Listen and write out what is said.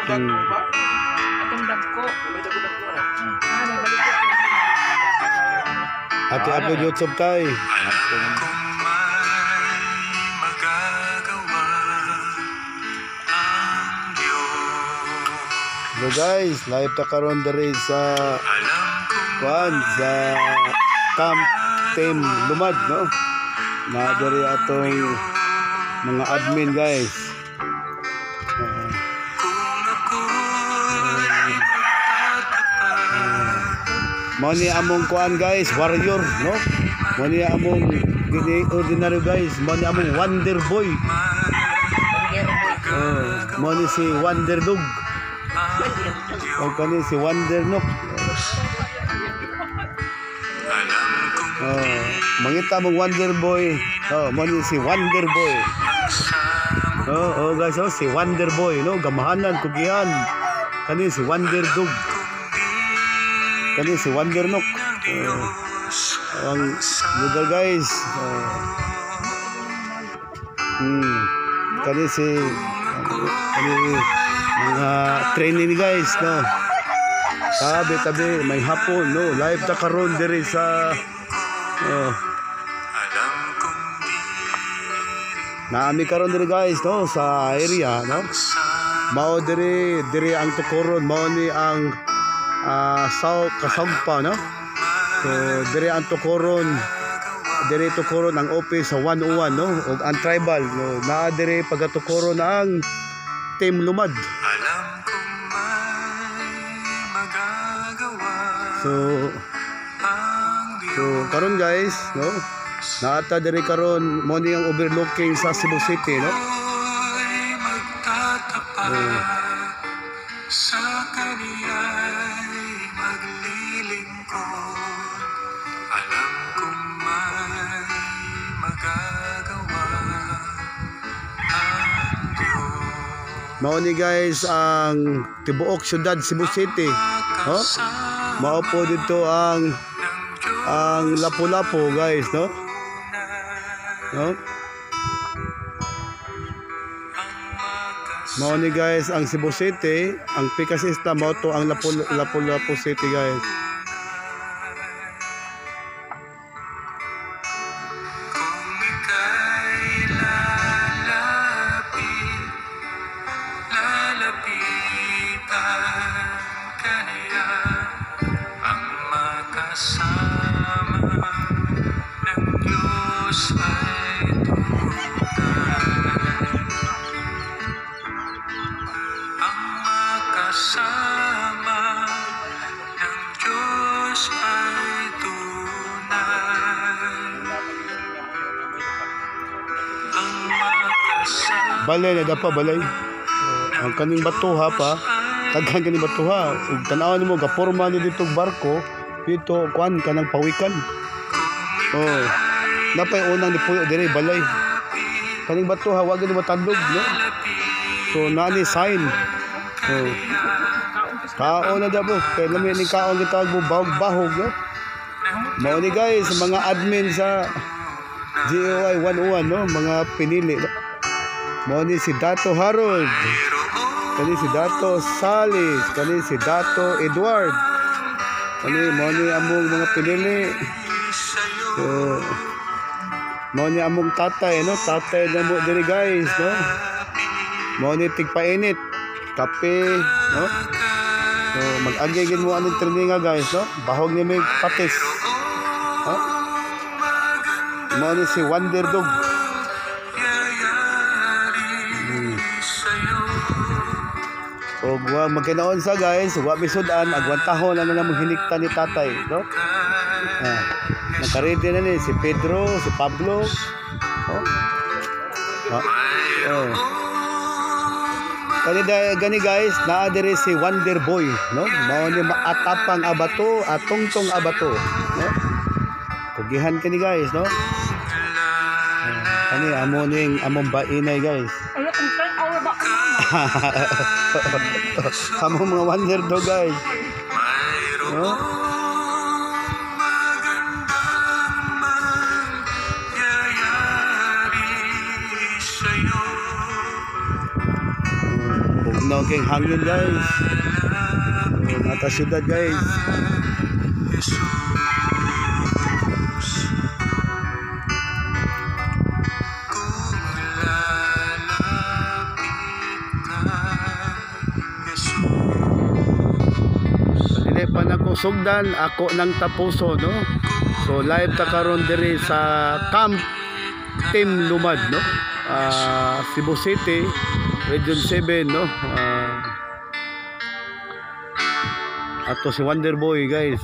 Atong dagko. Ah, may balik ko. Ate upload YouTube tay. Alam kong may magagawa ang Diyos. Hello guys, live ta karon diri sa Alam kong kuan sa Camp Team Lumad, no? Na diri atong mga admin, guys. Kung ako'y magtatapat Mao ni among kuan guys, warrior, no? Mao ni among dili ordinary guys, mao ni among wonder boy. Oh, mao ni si Wonder Dog. O kani si Wonder Nook. Alam kong Oh, mangita mong Wonder Boy. Oh, mao ni si Wonder Boy. magsama Oh, oh guys, oh, si Wonder Boy, no? Gamahanan, kugihan. Kani si Wonder Dog. Kani si Wonder Nook. ng Diyos. Ang lugar guys. Oh. Kani si kani mga training guys, no? Tabi tabi may hapon, no? Live ta karon diri sa oh, Alam kong di rin naami karon diri guys, no, sa area, no? Mao diri diri ang tukoron, mao ni ang South Kasagpa, no? So diri ang tukoron, diri tukoron ang office sa 101, no, ug ang tribal, no, naa diri pagatukoron ang Team Lumad. Alam kong may magagawa So ang Diyos. So karon guys, no, naata diri karon, mo ni ang overlooking sa Cebu City, no? Ako'y magtatapat sa Kaniya'y maglilingkod. Alam kong may magagawa ang Diyos. Mao ni guys ang tibuok syudad Cebu City, no? Mao po dito ang Ng Diyos ang Lapu-Lapu guys, no? No? ang makasama Mao ni guys ang Cebu City, ang Pikas Isla, mao to ang Lapu-Lapu City guys. Kung ika'y lalapit, lalapitan ka niya, ang makasama ng Diyos ay tunay. Ang makasama ng Diyos ay tunay. Ang makasama Balay na dapa balay. Ang kaning batuha pa, daghan kaning batuha. Ug tan-awon nimo gaporma ni dito barko, dito kuan kanang pawikan. Oh. Napay unang ni puyo dire balay. Kaning batuha wa gani matandog, no? So naa ni sign. Oh. Kaon na dabo. Kay lami ni kaon gitawag mo bahog-bahog, no? Mao ni guys, mga admin sa GOI 101, no, mga pinili, no? Mao ni si Dato Harold. Kani si Dato Salis, kani si Dato Edward. Kani mao ni among mga pinili. So mao ni among tatay, no? Tatay na mo diri guys, no? Mao ni tigpainit, kape, no? So mag-agay gid mo aning training nga guys, no? Bahog ni may patis. No? Mao ni si Wonder Dog. Og wa magkinaon sa guys, wa misud-an, agwantahon ano na mong hinikta ni tatay, no? Ah, nakaready na ni si Pedro, si Pablo. Oh. Ah, oh. Kani gani guys, naa diri si Wonder Boy, no? Mao ni maatapang abato, atungtong abato, no? Kugihan kani guys, no? Ah, kani amo ning among bainay guys. Ano kung 10 hour ba ka, mama? Among mga Wonder Dog guys. No? Magandang mangyayari sa'yo. Ug Lugnaw kay hangin, guys. Oh, nata syudad, guys. Jesus. Kung lalapit ka, Jesus. Dili pa nako sugdan, ako nang tapuso, no? So live ta karon diri sa Camp Team Lumad, no? Cebu City, Region 7, no? Ato si Wonder Boy, guys.